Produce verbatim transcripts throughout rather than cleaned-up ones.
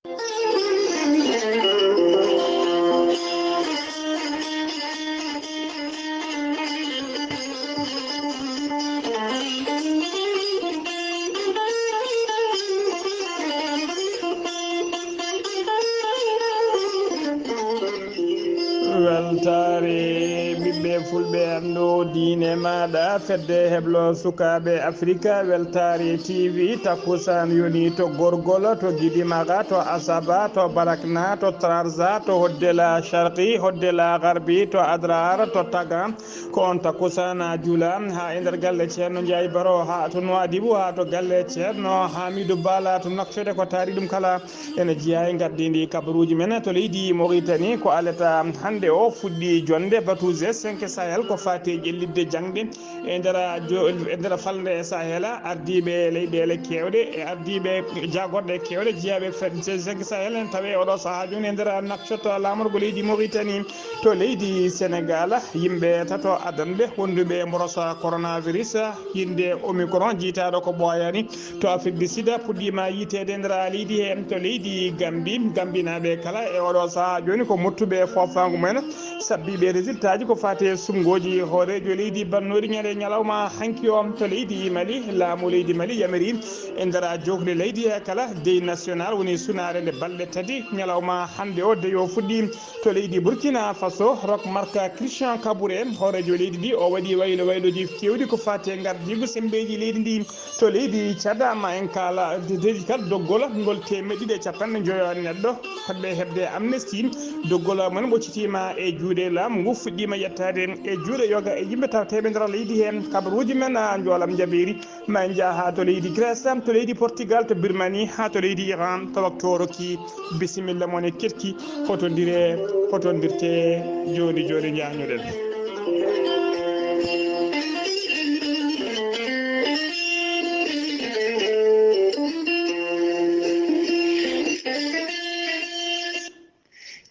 Weltaare ɓiɓɓe fulɓe, anndo diine maaɗa, fedde heblo sukaaɓe Afrika, Weltaare T V, takkusaan yoni to Gorgol, to Gidimaga, to Asaba, to Barakna, to Trarza, to Hoddela Sharqi, Hoddela Garbi, to Adrar, to Taga. Ko on takkusaan a juula haa e nder galle Ceerno Njaay Baro, haa to Nuwaadibu, haa to galle Ceerno Haamidu Baala, to Nokcode, ko taari ɗum kala. Ene jeyaa e ngardiindi kabaruuji men to leydi Moritani. Ko alata hannde o fuɗɗi jonnde batu G cinq Sahel ko faati e ƴellitde jaŋde e nder jo-, e nder falnde Sahel, ardiiɓe leyɗeele keewɗe e ardiiɓe jaagorɗe keewɗe jeyaaɓe G cinq Sahel en tawi oɗo sahaa jooni e nder Nouakchott, laamorgo leydi Moritani. To leydi Senegal, yimɓe tato adanɓe wonduɓe e mborosa coronavirus, innde Omicron, jiytaaɗo ko ɓooyaani, to Afrique du Sud puɗɗiima yiyteede e nder leydi he. To leydi Gambie, Gambinaaɓe kala e oɗo sahaa jooni ko mottuɓe e foofaango mumen, sabbiiɓe résultat ji ko faati e suɓngooji hooreejo leydi bannooɗi ñande ñalawma hanki o. To leydi Mali, laamu leydi Mali yamiri e nder jookli leydi he kala deuil national, woni sunaare nde balɗe tati ñalawma hannde o deuil o fuɗɗi. To leydi Burkina Faso, Roch Marc Christian Kaboré, hooreejo leydi ndi, o waɗi waylo waylooji keewɗi ko faati e ngardiigu semmbeeji leydi ndi. To leydi Tchad, ma en kaala, leydi kala doggol ngol teemeɗɗe ɗiɗi e capanɗe njoyo neɗɗo fotɓe heɓde amnesty, doggol mon ɓoccitiima e juuɗe laamu ngu, fuɗɗiima yettaade e juuɗe yoga e yimɓe tawteeɓe nder leydi heen. Kabaruuji men, a, njoolam njabeeri. Ma en njah haa to leydi Grèce, to leydi Portugal, to Birmanie, haa to leydi Iran, to waktu o rokki. Bisimilla mon e keɗki, hotondire, hotondirte jooni jooni, njahnoɗen.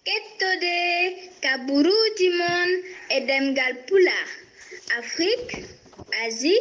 Kettode kaburuuji mon e ɗemngal Pulaar, Afrique, Asie,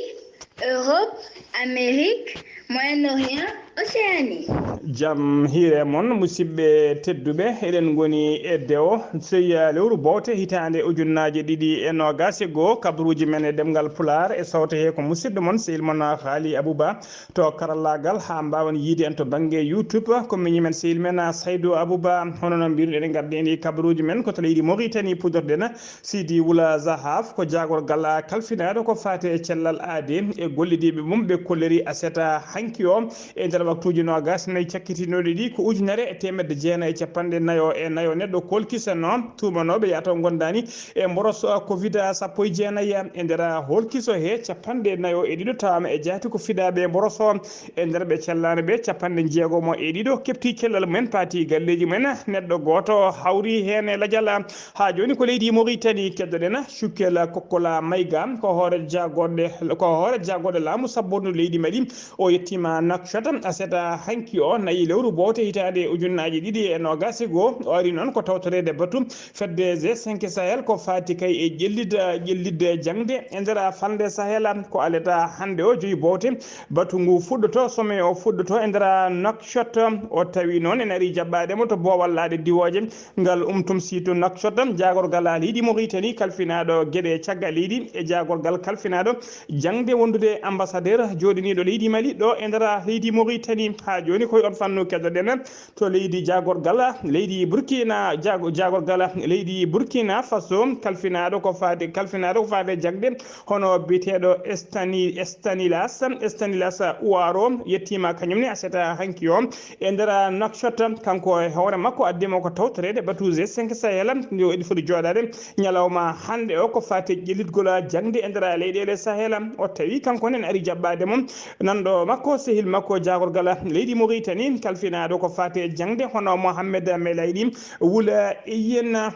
Europe, Amérique, Moyen-Orient, Océanie. Jam hiire mon, musidɓe tedduɓe, eɗen ngoni e dewo, sey lewru bowte hitaande ujunnaaje ɗiɗi e noogaas e goo, kabaruuji men e ɗemngal Pulaar e sawte he ko musidɗo mon, sehil mon Haali Abuba. To karallaagal, haa mbaawen yiide en to bannge YouTube, ko miñi men sehil men, a, Saydu Abuba. Hono no mbiruɗen, en ngardiiɗi kabaruuji men ko to leydi Moritani, puɗɗorɗen Sidi Wula Zahaf, ko jaagorgal kalfinaaɗo ko faati e cellal aade e gollidiiɓe mum, ɓe kolliri aset hanki o e nder waktuuji noogaas e nayi cakkitinooɗi ɗi, ko ujunere e teemedde jeenayi e capanɗe nayo e nayo neɗɗo koolkisanoo, tuumanooɓe yataw ngondaani e mboros covid sappo e jeenayi. E nder hoolkiso he, capanɗe nayo e ɗiɗo tawaama e jaati ko fiɗaaɓe e mboros o. E nder ɓe cellaano ɓe, capanɗe jeegomo e ɗiɗo keɓti cellal mumen, paati galleeji mumen. Neɗɗo gooto hawri heen e lajal. Haa jooni ko leydi Moritani keddoɗen. Cukkel Kokkola Mayga ko hoore jaagorɗe, ko hoore jaagorɗe laamu sabbordu leydi Mali. O yettiima Nouakchott aset hanki o, nayi lewru bowte hitaande ujunnaaje ɗiɗi e noogaas e goo. O ari noon ko tawtoreede batu fedde G cinq Sahel ko faati kay e ƴellid-, ƴellitde jaŋde e nder falnde Sahel. Ko alata hannde o joyi bowte. Batu ngu fuɗɗoto, sommet o fuɗɗoto e nder Nouakchott. O tawi noon ene ari jaɓɓaade mo to boowal laaɗe diwooje ngal Umtum Situ Nouakchott. Jaagorgal leydi Moritani kalfinaaɗo geɗe caggal leydi e jaagorgal kalfinaaɗo jaŋde wondude ambassadeur jooɗiniiɗo leydi Mali ɗo e nder leydi Moritani. Haa jooni koye on fannu keddoɗen to leydi jaagorgal leydi Burkina, jaago-, jaagorgal leydi Burkina Faso, kalfinaaɗo ko faade, kalfinaaɗo ko faade jaŋde, hono biyeteeɗo Estani-, Estanilas, Estanilas Uwaro, yettiima kañum ne aset hanki o e nder Nouakchott. Kanko e hoore makko addiima ko tawtoreede batu G cinq Sahel, nde o eɗi foti jooɗaade ñalawma hannde o ko faati e ƴellitgol jaŋde e nder leyɗeele Sahel. O tawi kanko nen ari jaɓɓaade mo. Nanɗo makko, sehil makko jaagorgal leydi Moritani, kalfinaaɗo ko faati e jaŋde, hono Mohamed Melayni Wula Eyen.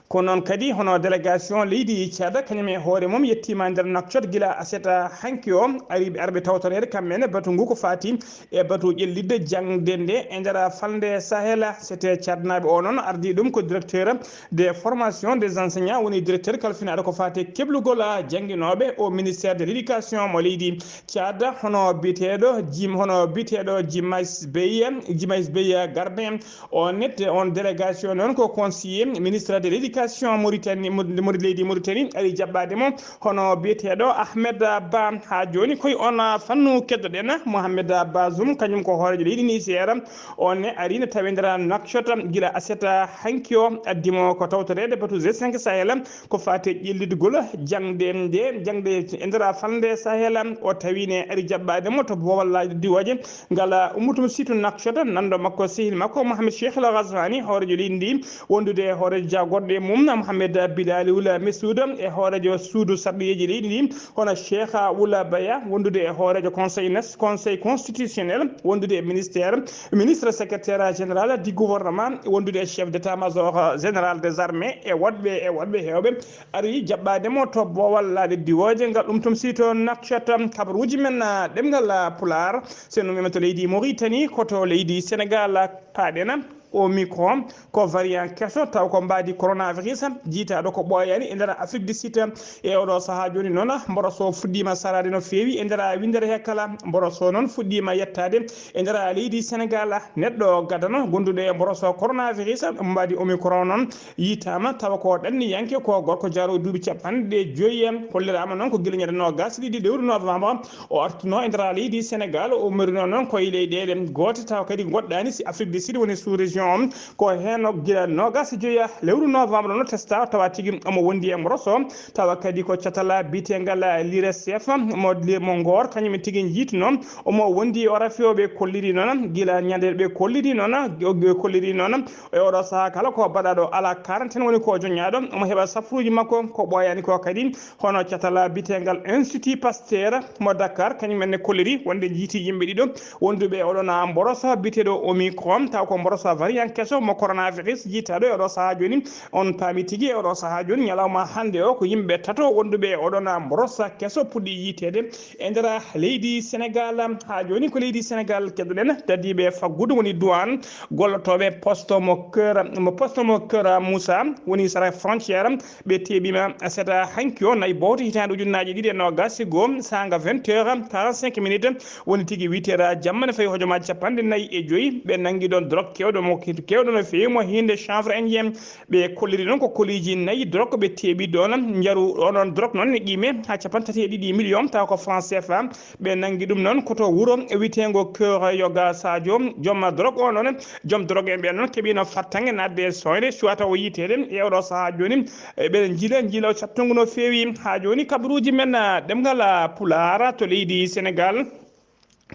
Ko noon kadi hono délégation leydi Tchad, kañum e hoore mum yettiima nder Nouakchott gila aset hanki o, ari ɓe arɓe tawtoreede kamɓe ne batu ngu ko faati e batu ƴellitde jaŋde nde e nder falnde Sahel. C'était Tchadnaaɓe o noon ardii ɗum ko directeur de formation des enseignants, woni directeur kalfinaaɗo ko faati e keblugol jannginooɓe o ministère de l'éducation mo leydi Tchad, hono biyeteeɗo Jim, hono biyeteeɗo Jimais Bey, Jimais Bey Garbe. On net, on délégation noon ko conseiller ministre de l'éducation Mauritanie, Mauritanie, leydi Mauritanie, ari jaɓɓaade mo, hono biyeteeɗo Ahmed Ba. Haa jooni koye on fannu keddoɗen Mohamed Bazoum, kañum ko hooreejo leydi Niger. On ne ari ne tawi nder Nouakchott gila aset hanki o, addi mo ko tawtoreede batu G cinq Sahel, ko faati e ƴellitgol jaŋde nde, jaŋde e nder falnde Sahel. O tawi ne ari jaɓɓaade mo to boowal laaƴe diwooje ngal Ummutum Situ Nouakchott, nanndo makko, sehil makko Mohamed Cheikh El Ghazouani, hooreejo leydi ndi, wondude e hooreejo jagorɗe mum Mohamed Bilali Wula Messoud, e hooreejo suudu sarɗiyeeji leydi ndi, hono Cheikh Wula Baya, wondude e hooreejo conseil nas-, conseil constitutionnel, wondude e ministère, ministre secrétaire général du gouvernement, wondude e chef d'état-major général des armées, e woɗɓe, e woɗɓe heewɓe, ari jaɓɓaade mo to boowal laaɗe diwooje ngal ɗum tum sito Nouakchott. Kabaruuji men, ah, ɗemngal, ah, Pulaar, so en ummiima to leydi Mauritanie, ko to leydi Sénégal, paaɗen Omicron, ko variant keso, taw ko mbaadi coronavirus, jiytaaɗo ko ɓooyaani e nder Afrique du Sud. E oɗo sahaa jooni noon, mboros o fuɗɗiima saraade no feewi e nder winndere he kala. Mboros o noon fuɗɗiima yettaade e nder leydi Sénégal. Neɗɗo gadano gonduɗo e mboros o coronavirus mbaadi Omicron noon yiytaama, tawa ko ɗanniyanke, ko gorko jaaroowo duuɓi capanɗe joyi. Holliraama noon ko gila ñande noogas e ɗiɗi lewru novembre o artuno e nder leydi Sénégal. O ummiruno noon ko e leyɗeele goote, tawa kadi goɗɗaani si Afrique du Sud woni sous région o. Ko heen o gila noogas e joyi lewru novembre no testa, tawa tigi omo wondi e mboros o, tawa kadi ko catal biyeteengal l'IRSF mo, mo Ngor, kañum tigi yiytuno omo wondi o rafi o. Ɓe kolliri noon gila ñande ɓe kolliri noon, ɓe kolliri noon e oɗo sahaa kala ko baɗaaɗo alaa quarantaine, woni ko joñaaɗo, omo heɓa safruuji makko. Ko ɓooyaani ko kadi, hono catal biyeteengal Institut Pasteur mo Dakar, kañum en ne kolliri wonde jiiti yimɓe ɗiɗo wonduɓe e oɗon mboros biyeteeɗo Omicron, taw ko mboros variant keso mo coronavirus jiytaaɗo e oɗo sahaa jooni. On paami tigi e oɗo sahaa jooni, ñalawma hannde o, ko yimɓe tato wonduɓe e oɗon mboros keso puɗɗi yiyteede e nder leydi Sénégal. Haa jooni ko leydi Sénégal keddoɗen, dadiiɓe faggudu woni douane, gollotooɓe poste mo Kër, mo poste mo Kër Moussa, woni sara frontière, ɓe teeɓiima seeɗa hanki o, nayi bowto hitaande ujunnaaji ɗiɗi e noogas e goo, saanga vingt heures quarante-cinq minutes, woni tigi huit heures jamma, ne fawi hojomaaji capanɗe nayi e joyi. Ɓe nanngi ɗoon drogue keewɗo mo, keewɗo no feewi mo hiinde chanvre indien. Ɓe kolliri noon ko koliiji nayi drogue ɓe teeɓi ɗoon. Njaru onon drogue noon ne qiime haa capanɗe tati e ɗiɗi million, tawa ko franc C F A. Ɓe nanngi ɗum noon ko to wuro wiyeteengo Kër Yoga Sadio. Joom drogue o noon, joom drogue en ɓe noon keɓiino fartaŋŋe naatde e sooyde, cuwata o yiyteede e oɗo sahaa jooni. E ɓe njila, njila o cattungu no feewi. Haa jooni kabaruuji men, ah, ɗemngal, ah, Pulaar to leydi Sénégal.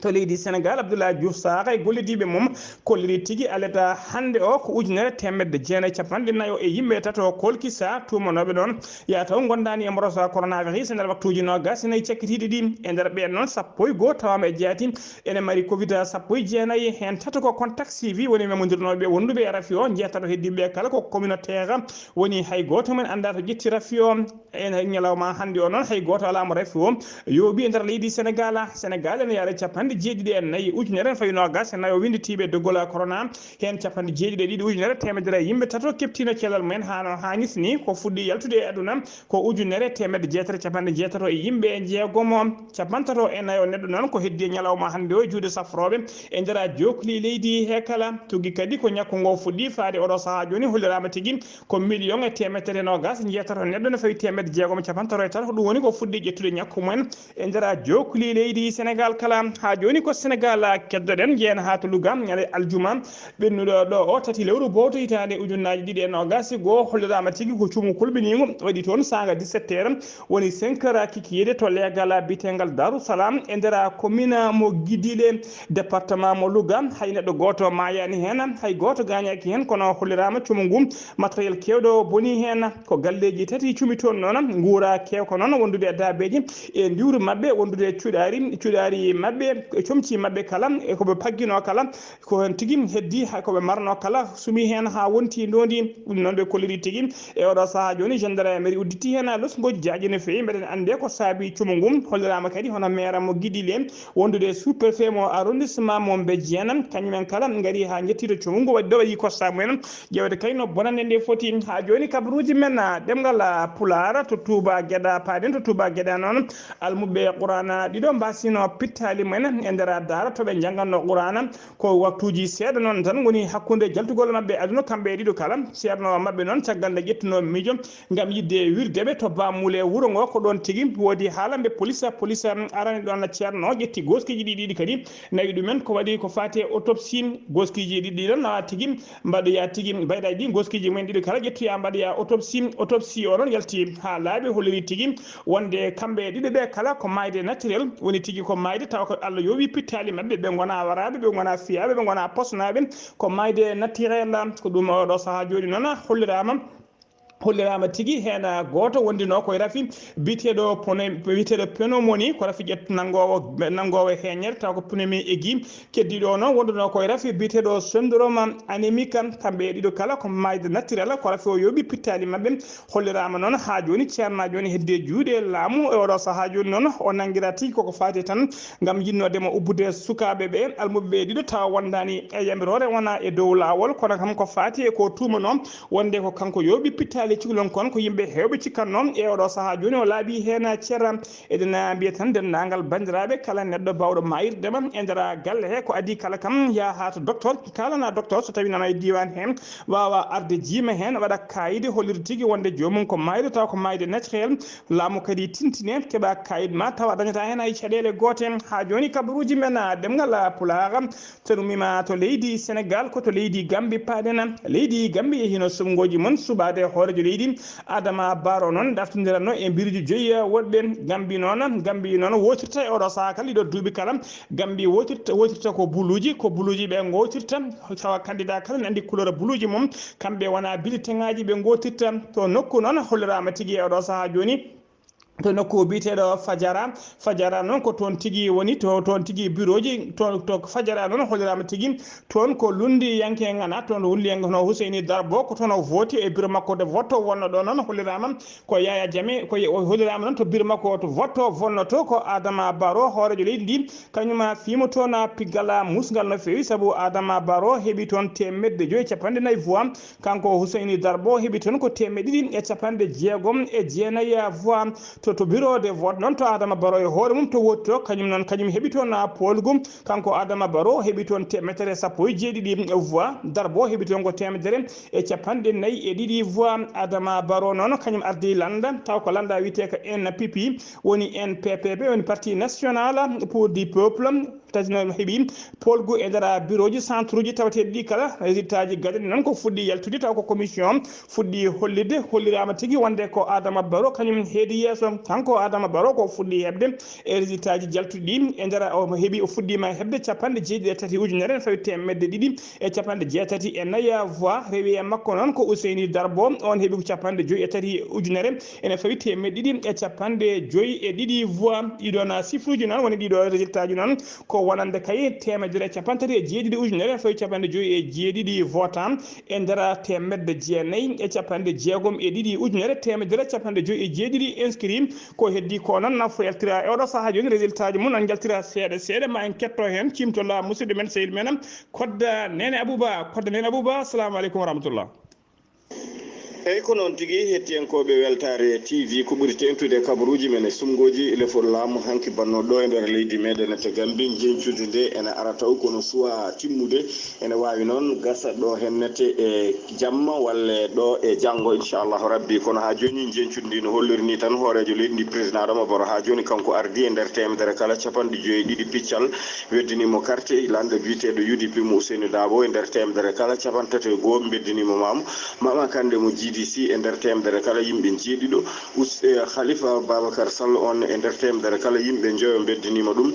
To leydi Sénégal, Abdoulaye Diouf Sarr e gollidiiɓe mum kolliri tigi aleta hannde o ko ujunere teemedde jeenayi capanɗe nayo e yimɓe tato kolkisa tuumanooɓe ɗoon yataw ngondaani e mboros coronavirus e nder waktuuji noogas e nayi cakkitiiɗi ɗi. E nder ɓeen noon, sappo e goo tawaama e jeetati ene mari covid sappo e jeenayi, heen tato ko contact suivi, woni memondirnooɓe wonduɓe e rafi o, jeetato heddiiɓe kala ko communautaire, woni hay gooto men anndaa to ƴetti rafi o. E ñalawma hannde o noon, hay gooto alaa mo rafi o yooɓi e nder leydi Sénégal. Sénégal ene yaara capanɗe jeeɗiɗi e nayi ujunere fawi noogas e nayo winnditiiɓe doggol corona, heen capanɗe jeeɗiɗi e ɗiɗi ujunere teemedere yimɓe tato keɓtiino cellal mumen haa no haaniti ni. Ko fuɗɗi yaltude e aduna ko ujunere teemedde jeetati capanɗe jeetato e yimɓe e jeegomo. Capantato e nayo neɗɗo noon ko heddi e ñalawma hannde o e juuɗe safrooɓe e nder jookli leydi he kala. Tuggi kadi ko ñakku ngo fuɗɗi faade oɗo sahaa jooni, holliraama tigi ko million e teemedde noogas e jeetato neɗɗo no fawi teemedde jeegomo capantato e tato. Ko ɗum woni ko fuɗɗi ƴettude ñakku mumen e nder jookli leydi Sénégal kala. Haa jooni ko Sénégal keddoɗen, njehen haa to Louga, ñande aljuma ɓennuɗo ɗo o, tati lewru bowto hitaande ujunnaaji ɗiɗi e noogas e goo, holliraama tigi ko cuumu kulɓiniingu waɗi toon saanga dix-sept heures, woni cinq heures kikiiɗe to leegal biyeteengal Darou Salam e nder commune mo Gidile, département mo Louga. Hay neɗɗo gooto maayaani heen, hay gooto gaañaaki heen, kono holliraama cuumu ngu matériel keewɗo boni heen. Ko galleeji tati cuumi toon noon, nguura keewka noon wondude e daabeeji e ndiwru maɓɓe, wondude e cuɗaari, cuɗaari maɓɓe, e comci maɓɓe kala, e ko ɓe pagginoo kala, ko heen tigi heddi, hay ko ɓe marnoo kala, sumi heen haa wonti ndoondi. Ɗum noon ɓe kolliri tigi. E oɗo sahaa jooni, gendarmerie udditi heen losngooji jaaƴi no feewi. Mbeɗen anndi ko saabi cumu ngu. Holliraama kadi hono maire mo Gidile, wondude sous-préfet mo arrondissement mo Mbejeen, kañumen kala ngari haa njetti to cumu ngu, waɗi ɗo waɗi constat mumen. Ƴeewde kay no bonannde nde foti. Haa jooni kabaruuji men, ah, ɗemngal, ah, Pulaar to Touba Guédé, paaɗen to Touba Guédé noon, almuɓɓe Qur'aana ɗiɗo mbaasino pittaali mumen e nder daara to ɓe njannganno Qur'aana. Ko waktuuji seeɗa noon tan woni hakkunde jaltugol maɓɓe aduna, kamɓe e ɗiɗo kala. Ceerno maɓɓe noon, caggal nde ƴettunoo miijo ngam yiɗde wirde ɓe to Bamule wuro ngo, ko ɗoon tigi woodi haalanɓe police. Police arani ɗoon ceerno, ƴetti gooskiiji ɗi ɗiɗi kadi, nawi ɗumen ko waɗi ko faati e autopsie. Gooskiiji ɗiɗi ɗon, ah, tigi mbaɗoya tigi, mbayɗa ɗi gooskiiji mumen ɗiɗi kala ƴettoya mbaɗoya autopsie. Autopsie o noon yalti haa laaɓi, holliri tigi wonde kamɓe ɗiɗo ɓe kala ko maayde naturel woni tigi, ko maayde tawa ko Allah yoowi pittaali maɓɓe, ɓe ngonaa waraaɓe, ɓe ngonaa fiyaaɓe, ɓe ngonaa posnaaɓe, ko maayde naturel. Ko ɗum oɗo sahaa jooni noon holliraama. Holliraama tigi heen gooto wondunoo ko e rafi biyeteeɗo pone-, biyeteeɗo pneumonie, ko rafi ƴettu nanngoowo, nanngoowo heeñere, tawa ko pneumonie aiguë. Keddiiɗo o noon wondunoo ko e rafi biyeteeɗo syndrome anémique. Kamɓe e ɗiɗo kala ko maayde naturel, ko rafi o yooɓi pittaali maɓɓe. Holliraama noon haa jooni ceernaajo ne heddi e juuɗe laamu. E oɗo sahaa jooni noon o nanngiraa tigi koko faati tan ngam yiɗnoode mo ubbude sukaaɓe ɓe, almuɓe ɓe ɗiɗo, tawa wondaani e yamiroore, wona e dow laawol, kono kam ko faati e ko tuumanoo wonde ko kanko yooɓi pittaali. Cukalon kon ko yimɓe heewɓe cikkatnoo. E oɗo sahaa jooni o laaɓi heen ceera. Eɗen mbiya tan denndaangal banndiraaɓe, kala neɗɗo baawɗo maayirde ma e nder galle he, ko adii kala kam yaha to docteur, kaalana docteur so tawii noon e diiwaan heen waawa arde jiima heen, waɗa kaayidi hollirde tigi wonde joomum ko maayɗo tawa ko maayde naturel. Laamu kadi tintine, keɓa kaayit ma tawa dañata heen hay caɗeele goote. Haa jooni kabaruuji men, ah, ɗemngal, ah, Pulaar, tanumima to leydi Senegaal, ko to leydi Gambi paaɗen. Leydi Gambi e hino suɓngooji mum suɓaade hooreejo leydi Adama Barrow noon dartindiranno e biriiji joyi woɗɓe. Gambi noon, Gambi noon wootirta e oɗo sahaa kala ɗiɗo duuɓi kala. Gambi wootirta, wootirta ko buluuji, ko buluuji ɓe ngootirta. Tawa candidat kala ne anndi couleur buluuji mum. Kamɓe wona bulletinŋaaji ɓe ngootirta. To nokku noon holliraama tigi e oɗo sahaa jooni. To nokku biyeteeɗo Fajara. Fajara noon ko toon tigi woni, to, toon tigi birooji, to, to Fajara noon holliraama tigi. Toon ko lunndiyanke ngana, toon lunndiyanke hono Huseyni Darbo, ko toon o vooti e biro makko de vote wonno ɗo noon holliraama. Ko Yaya Jammeh, ko ye-, o holliraama noon to biro makko to vote o vonnoto ko Adama Barrow, hooreejo leydi ndi, kañum fiimo toon piggal musngal no feewi, sabu Adama Barrow heɓi toon teemedde joyi e capanɗe nayi voix. Kanko Huseyni Darbo heɓi toon ko teemedde ɗiɗi e capanɗe jeegom e jeenayi voix. To, to bureau de vote noon, to Adama Barrow e hoore mum to wooto, kañum noon, kañum heɓi toon poolgu. Kanko Adama Barrow heɓi toon teemedere sappo e jeeɗiɗi voix. Darbo heɓi toon ko teemedere e capanɗe nayi e ɗiɗi voix. Adama Barrow noon, kañum ardi lannda, taw ko lannda wiyetee ko N P P, woni N P P P, woni Parti National pour du Peuple. Tati noon heɓi poolgu e nder birooji, centre uji tawateeɗi ɗi kala. Résultat ji gaɗani noon ko fuɗɗi yaltude, taw ko commission fuɗɗi hollirde, holliraama tigi wonde ko Adama Barrow kañum heedi yeeso. Kanko Adama Barrow ko fuɗɗi heɓde e résultat ji jaltuɗi ɗi e nder, o heɓi, o fuɗɗiima heɓde capanɗe jeeɗiɗi e tati ujunere ene fawi teemedde ɗiɗi e capanɗe jeetati e nayi voix. Rewi e makko noon ko Ousseini Darbo, on heɓi ko capanɗe joyi e tati ujunere ene fawi teemedde ɗiɗi e capanɗe joyi e ɗiɗi voix. Ɗiɗo na chiffre uji noon woni ɗiɗo résultat ji noon ko wonande kay teemedere e capanɗe tati e jeeɗiɗi ujunere ene fawi capanɗe joyi e jeeɗiɗi vote e nder teemedde jeenayi e capanɗe jeegom e ɗiɗi ujunere teemedere capanɗe joyi e jeeɗiɗi inscrit. Ko heddi ko noon nafo yaltira e oɗo sahaa jooni résultat ji mum en njaltira seeɗa seeɗa ma en ketto heen cimtola musidɗo men sehil men Kodda Nene Abouba. Kodda Nene Abouba, assalamu aleykum wa rahmatullah. Eyi, ko noon tigi, hettiyankooɓe Weltaare T V, ko ɓuri teeŋtude e kabaruuji men e suɓngooji lefol laamu hanki bannooɗo ɗo e nder leydi meeɗen to Gambi, njeñcude nde ene ara taw kono suwaa timmude, ene waawi noon gasa ɗo hennete e jamma walla ɗo e janngo, inchallahu rabbi. Kono haa jooni njeñcude ndi no holliri ni tan, hooreejo leydi ndi, président Adama Barrow, haa jooni kanko ardii e nder teemedere kala capanɗe joyi e ɗiɗi piccal, weddinii mo carte, lanɗo biyeteeɗo U D P mo Ousseynou Dabo e nder teemedere kala capanɗe tati e go'o, mbeddinii mo maamu. Mama Kande mo D C e nder teemedere kala yimɓe jeeɗiɗo. Us-, eh, Khalifa Babacar Sall on e nder teemedere kala yimɓe njoyo mbeddiniima ɗum.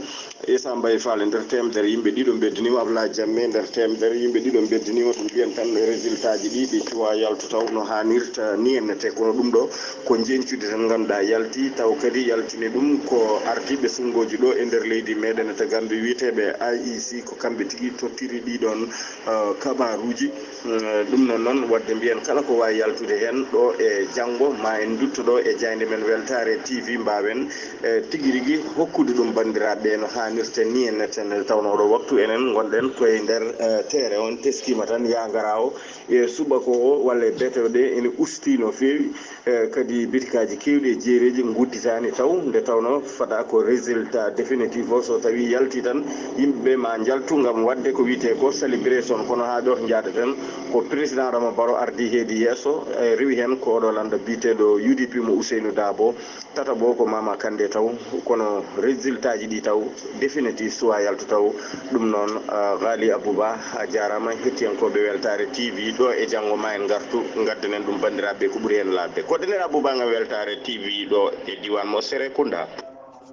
Issa Mbaye Fall e nder teemedere yimɓe ɗiɗo mbeddiniima. Abdoulaye Jammeh e nder teemedere yimɓe ɗiɗo mbeddiniima. Ɗum mbiyen tan résultat ji ɗi ɗi cuwa yaltu taw no haanirta ni enne te. Kono ɗum ɗo ko njeñcude tan ngannduɗaa yalti taw kadi yaltini ɗum ko ardiiɓe sunngoji ɗo e nder leydi meɗen to Gambie wiyeteeɓe I E C, ko kamɓe tigi tottiri ɗiɗon, eh, kabaruuji. Eh, ɗum noon noon, waɗde mbiyen kala ko waawi yaltude heen ɗo e janngo, ma en ndutto ɗo e jaaynde men Weltaare T V, mbaawen, eh, tigi rigi hokkude ɗum banndiraaɓe no haanirta ni en neten, nde tawnoo ɗo waktu enen ngonɗen koye nder, eh, teere on teskiima tan yaa ngaraa o e subaka o walla e betewo ɗe ene ustii no feewi. Eh, kadi bitikaaji keewɗi e jeereeji ngudditaani taw, nde tawnoo fada ko résultat définitif o, so tawii yaltii tan, yimɓe ɓe ma njaltu ngam waɗde ko wiyetee ko célébration. Kono haa ɗo njaadaten, ko président Adama Barrow ardii heedi yeeso, e rewi heen ko oɗo lannda biyeteeɗo U D P mo Ousseynou Dabo, tataɓo ko Mama Kandé taw, kono résultat ji ɗi taw définitif suwa yaltu taw. Ɗum noon, ah, Ghali Abouba, a jaaraama. Hettiyankooɓe Weltaare T V ɗo e janngo ma en ngartu, ngaddanen ɗum banndiraaɓe ko ɓuri heen laaɓde. Koɗɗenen Abouba ngam Weltaare T V ɗo e diiwaan mo Serekunda.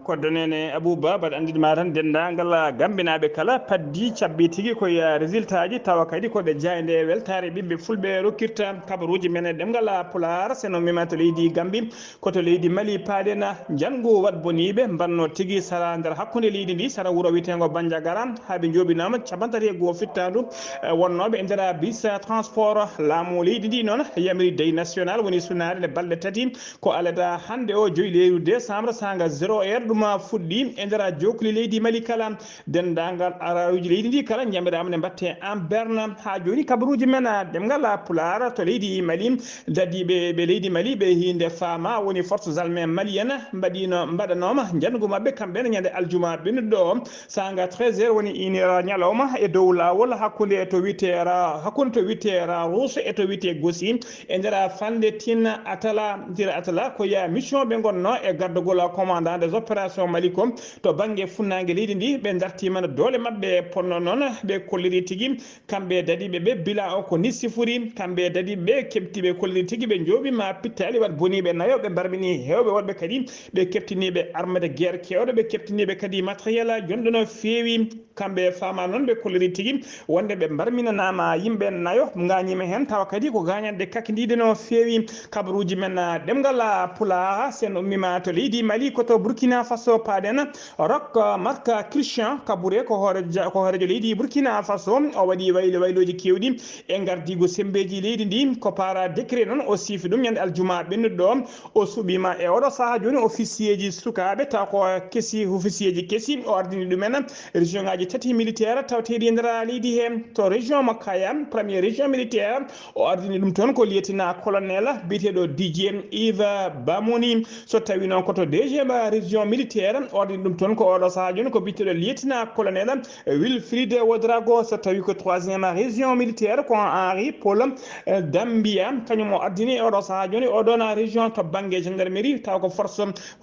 Koɗɗonen e Abouba, mbaɗa anndinde ma tan denndaangal gambinaaɓe kala paddi cabbi tigi ko ya résultat ji, tawa kadi ko ɓe jaaynde Weltaare ɓiɓɓe fulɓe rokkirta kabaruuji men e ɗemngal Pulaar. Seno mima to leydi Gambi, ko to leydi Mali paaɗen, njanngu waɗ boniiɓe mbanno tigi sara nder hakkunde leydi ndi, sara wuro wiyeteengo Banjagara, haa ɓe njooɓinaama capanɗe tati e goo fittaandu, eh, wonnooɓe e nder bis transport. Laamu leydi ndi noon yamiri deuil national, woni sunaare nde balɗe tati, ko alada hannde o, joyi lewru décembre, saanga zéro heure, ɗum fuɗɗi e nder jokkuli leydi Mali kala. Denndaangal araaruuji leydi ndi kala njamiraama ne mbaɗte en berne. Haa jooni kabaruuji men, ah, ɗemngal Pulaar to leydi Mali, dadiiɓe ɓe leydi Mali ɓe hiinde faama woni forces armées maliennes mbaɗiino, mbaɗanooma njanngu maɓɓe kamɓe ne ñande aljuma ɓennuɗo o, saanga treize heures woni une heure ñalawma e dow laawol hakkunde to wiyetee Ra-, hakkunde to wiyetee Ra Rousse e to wiyetee Gossi e nder Fande Tine Atala, Tine Atala ko ya mission ɓe ngonnoo e gardagol commandant des opérations Mali ko to bannge funnaange leydi ndi. Ɓe ndartiima no doole maɓɓe ponno noon, ɓe kolliri tigi kamɓe dadiiɓe ɓe bilan o ko ni sifori. Kamɓe dadiiɓe ɓe keɓti, ɓe kolliri tigi ɓe njooɓiima pittaali waɗ boniiɓe nayo, ɓe mbarmini heewɓe woɗɓe kadi ɓe keɓtiniiɓe armes de guerre keewɗe, ɓe keɓtiniiɓe kadi matériel jonɗo no feewi. Kamɓe faama noon ɓe kolliri tigi wonde ɓe mbarminanaama yimɓe nayo, ngaañiima heen tawa kadi ko gaañanɗe kakindiiɗe no feewi. Kabaruuji men, ah, ɗemngal, ah, Pulaar, sen ummiima to leydi Mali, ko to Burkina Faso paaɗen. Roch Marc Christian Kabouré ko hooreejo, ko hooreejo leydi Burkina Faso. O waɗi waylo, waylooji keewɗi e ngardiigu semmbeeji leydi ndi. Ko par décret noon o siifi ɗum ñande aljuma ɓennuɗo ɗo. O suɓiima e oɗo sahaa jooni officier ji sukaaɓe, taw ko kesi, officier ji kesi. O ardini ɗumen région ngaji tati militaire tawteeɗi e nder leydi he. To région mo Kayes, première région militaire, o ardini ɗum toon ko lieutenant colonel biyeteeɗo Didier Yves Bamoni. So tawi noon ko to deuxième région militaire, o ardini ɗum toon ko oɗo sahaa jooni ko biyeteeɗo lieutenant colonel Wilfried Ouedraogo. So tawi ko troisième région militaire ko Henri Paul, eh, Doumbia, kañum o ardini e oɗo sahaa jooni oɗon région to bannge gendarmerie, taw ko force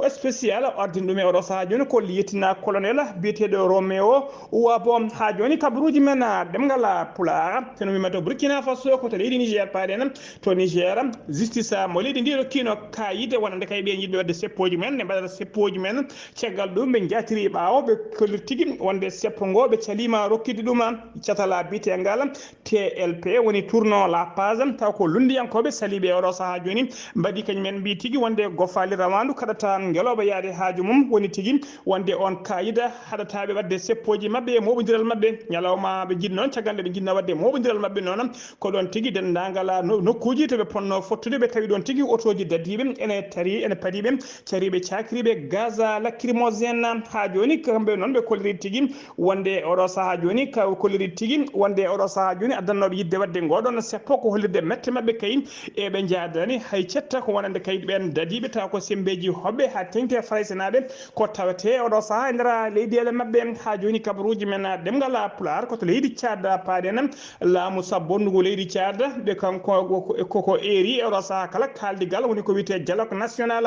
spécial o ardini ɗum e oɗo sahaa jooni ko lieutenant colonel biyeteeɗo Roméo Ouabo. Haa jooni kabaruuji men, ah, ɗemngal Pulaar, so no wiyetee to Burkina Faso, ko to leydi Niger paaɗen. To Niger, justice, ah, mo leydi ndi rokkiino kaayide wonande kay ɓe njiɗɓe waɗde seppooji men, ne mbaɗata seppooji men. Caggal ɗum ɓe njaatiri ɓaawo, ɓe kolliri tigi wonde seppo ngo ɓe caliima rokkude ɗum catal biyeteengal T L P, woni tournons la page, taw ko lunndiyankooɓe saliiɓe e oɗo sahaa jooni mbaɗi kañum en mbiyi tigi wonde gofaali rawaandu kaɗata ngelooba yaade haaju mum, woni tigi wonde on kaayida haɗata ɓe waɗde seppooji maɓɓe e mooɓondiral maɓɓe. Ñalawma ɓe njiɗi noon, caggal nde ɓe njiɗno waɗde mooɓondiral maɓɓe noon, ko ɗoon tigi denndaangal no-, nokkuuji to ɓe potnoo fottude, ɓe tawi ɗoon tigi otooji dadiiɓe ene tarii, ene padiiɓe, cariiɓe, cakriiɓe gaz lacrymogène. Haa jooni kamɓe noon ɓe kolliri tigi wonde oɗo sahaa jooni, ka kolliri tigi wonde oɗo sahaa jooni addannooɓe yiɗde waɗde ngoɗon seppo ko hollirde mette maɓɓe kay e ɓe njaadani hay cetta ko wonande kay ɓeen dadiiɓe tawa ko semmbeeji hoɓɓe haa teŋti e Faraysenaaɓe ko tawetee oɗo sahaa e nder leyɗeele maɓɓe. Haa jooni kabaru uji men ɗemngal Pulaar, ko to leydi Caad paaɗen. Laamu sabbonndu ngu leydi Caad, ɓe kanko koko eeri e oɗo sahaa kala kaaldigal woni ko wiyetee dialogue national,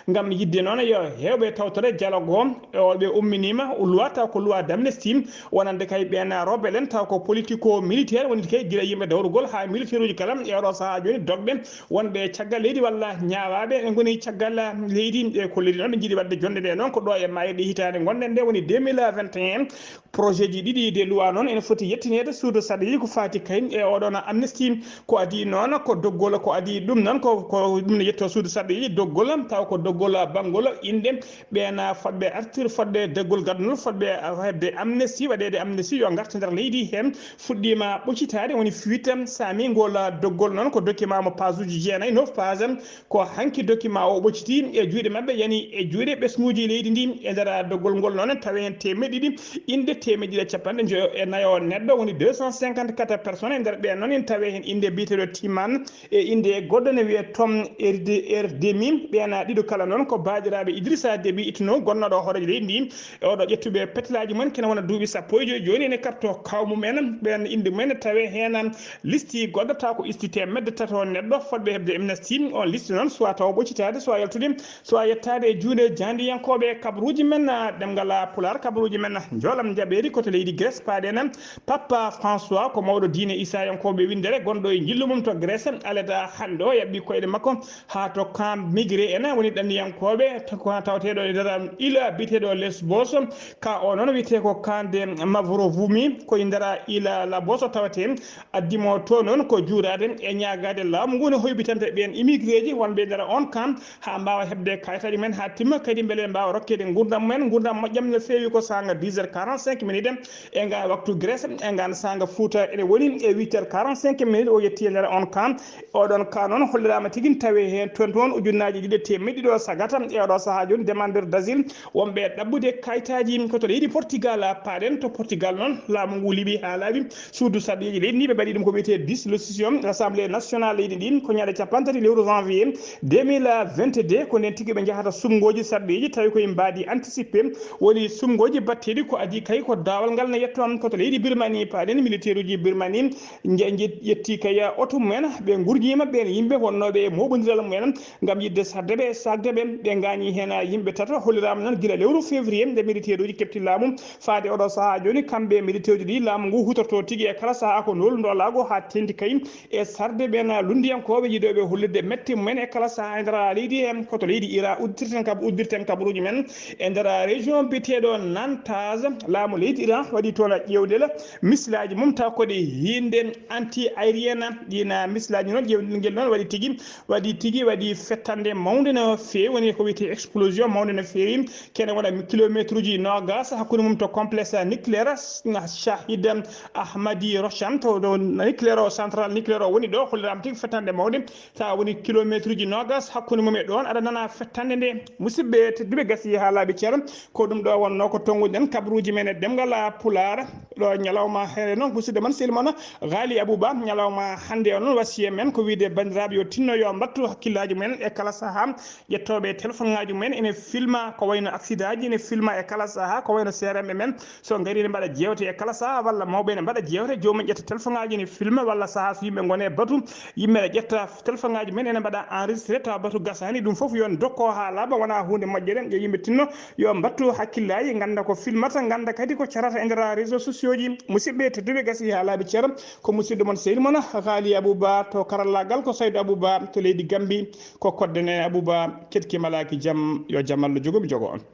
ngam yiɗde noon yo heewɓe tawtore dialogue o. E o ɓe umminiima loi taw ko loi d'amnistie, wonande kay ɓeen rebelle en taw ko politico militaire woni kay gila yimɓe dawrugol haa militaire uji kala e oɗo sahaa jooni dogɓe wonɓe caggal leydi walla ñaawaaɓe ɓe ngoni caggal leydi. E ko leydi noon ɓe njiɗi waɗde jonnde nde noon ko ɗo e maayirɗe hitaande ngonɗen nde woni deux mille vingt et un. Projet ji ɗiɗi de loi noon ene foti yettineede suudu sarɗiiji ko faati kay e oɗon amnistie. Ko adii noon ko doggol, ko adii ɗum noon ko, ko ɗum ne yettoo suudu sarɗiiji doggol, taw ko doggol banngol inɗe ɓeen fotɓe artir, fotɓe doggol gaddunol, fotɓe heɓde amnistie, waɗeede amnistie yo ngarta nder leydi heen. Fuɗɗiima ɓoccitaade woni fuite saami ngol doggol noon ko document mo page uji jeenayi, neuf page. Ko hanki document o ɓoccitii e juuɗe maɓɓe, yani e juuɗe ɓesnguuji leydi ndi. E nder doggol ngol noon tawi heen teemeɗɗe ɗiɗi innde, teemeɗɗe ɗiɗi e capanɗe njoyo e nayo neɗɗo, woni deux cent cinquante-quatre personnes. E nder ɓeen noon ene tawi heen innde biyeteeɗo Timan e innde goɗɗo ne wiyee Tom Erdemi. Ɓeen ɗiɗo kala noon ko baajiraaɓe Idrissa Déby Itno gonnooɗo hooreejo leydi ndi. E oɗo ƴettuɓe petelaaji mum en kene wona duuɓi sappo e joyi jooni ene karto kaw mum en. Ɓeen innde mum en tawi heen listi goɗɗo taw ko isti teemedde tato neɗɗo fotɓe heɓde amnistie. On listi noon soit taw ɓoccitaade, soit yaltude, soit yettaade e juuɗe jaandiyankooɓe kabaruuji men, ah, ɗemngal, ah, Pulaar, kabaruuji men, ah, njoolam njaɓeeri ko to leydi Grèce paaɗen. Papa François ko mawɗo diine Isayankooɓe winndere gonɗo e njillu mum to Grèce. Alada hannde o yaɓɓi koyɗe makko haa to camp migré en woni ɗanniyankooɓe to ko tawateeɗo e nder ila biyeteeɗo Lesbos. Ka o noon wiyetee ko camp de Mavrovumi ko e nder ila Labos tawetee. Addi mo to noon ko juuraade e ñaagaade laamu ngu no hoybitande ɓeen immigré ji wonɓe e nder on camp haa mbaawa heɓde kayitaaji mumen haa timma, kadi mbele mbaawa rokkeede nguurndam mumen, nguurndam moƴƴam no feewi ko saanga dix heures quarante-cinq minutes e ngaa waktu Grèce, e ngaan saanga Fuuta ene woni e huit heures quarante-cinq minutes o yetti e nder on camp. Oɗon ka noon holliraama tigi ne tawi heen toon toon ujunnaaji ɗiɗi e teemeɗɗe ɗiɗo sagata e oɗo sahaa jooni demandeur d'asile wonɓe ɗaɓɓude kayitaaji ko to leydi Portugal paaɗen. To Portugal noon laamu ngu liɓi haa laaɓi suudu sarɗiiji leydi ndi ɓe mbaɗi ɗum ko wiyetee dissolution assemblée nationale leydi ndi ko ñande capanɗe tati lewru janvier deux mille vingt-deux. Ko ndeen tigi ɓe njahata sumngooji sarɗiiji tawi koye mbaadi anticipé woni sumngooji batteeɗi ko adii kay ko daawal ngal ne yettoon ko to leydi Birmanie paaɗen militaire uji Birmanie. Nje-, nje-, ƴetti kay oto mumen, ɓe ngurñiima ɓeen yimɓe wonnooɓe e mooɓondiral mumen ngam yiɗde sarde ɓe e saakde ɓe. Ɓe ngaañii heen yimɓe tato, holliraama noon gila lewru février nde militaire uji keɓti laamu faade oɗo sahaa jooni. Kamɓe militaire uji ɗi laamu ngu hutorto tigi e kala sahaa ko noolunɗo laago haa teeŋti kay e sarde ɓeen lunndiyankooɓe yiɗooɓe hollirde mette mumen e kala sahaa e nder leydi heen. Ko to leydi Iran uddirten kab-, uddirten kabaruuji men e nder région biyeteeɗo Nantas. Laamu leydi Iran waɗi toon ƴeewndel misilaaji mum taw ko ɗe hiinde anti aérienne. Ɗiin misilaaji noon ƴeewndel ngel noon waɗi tigi, waɗi tigi, waɗi fettande mawnde no feewi, woni ko wiyetee explosion mawnde no feewi. Kene wona kilometre uji noogas hakkunde mum to complexe nucléaire Shahid Ahmadi Roshan, to ɗo nucléaire o, central nucléaire o woni ɗo, holliraama tigi fettande mawde. Tawa woni kilometre uji noogas hakkunde mum e ɗoon, aɗa nana fettande nde. Musidɓe tedduɓe, gasi haa laaɓi cer. Ko ɗum ɗo wonnoo ko tonnguɗen kabaruuji men e ɗemngal Pulaar. Ɗo ñalawma hee noon, musidɗo mon, sehil mon, Ghali Abouba. Ñalawma hannde o noon, wasiyee men ko wiyde banndiraaɓe yo tinno, yo mbattu hakkillaaji mumen e kala sahaa. Ƴettooɓe téléphone ŋaaji mumen ene filma ko wayno accident ji, ene filma e kala sahaa ko wayno seeremɓe men. So ngarii ne mbaɗa jeewte e kala sahaa, walla mawɓe ne mbaɗa jeewte, joomum ƴetta téléphone ŋaaji ne filma, walla sahaa so yimɓe ngone batu, yimɓe ne ƴetta téléphone ŋaaji men ene mbaɗa enregistré tawa batu gasaani. Ɗum fof yo en dokko haa laaɓa, wona huunde moƴƴere. Yo yimɓe tinno, yo mbattu hakkillaaji, ngannda ko filmata, ngannda kadi ko carata e nder réseau sociaux ji. Musidɓe tedduɓe, gasi haa laaɓi cer, ko musidɗo mon sehil mon Ghali Abouba to karallaagal, ko Saydou Abouba to leydi Gambi, ko kodde ne Abouba, ketki malaaki jam, yo jam Allah jogo mi jogo on.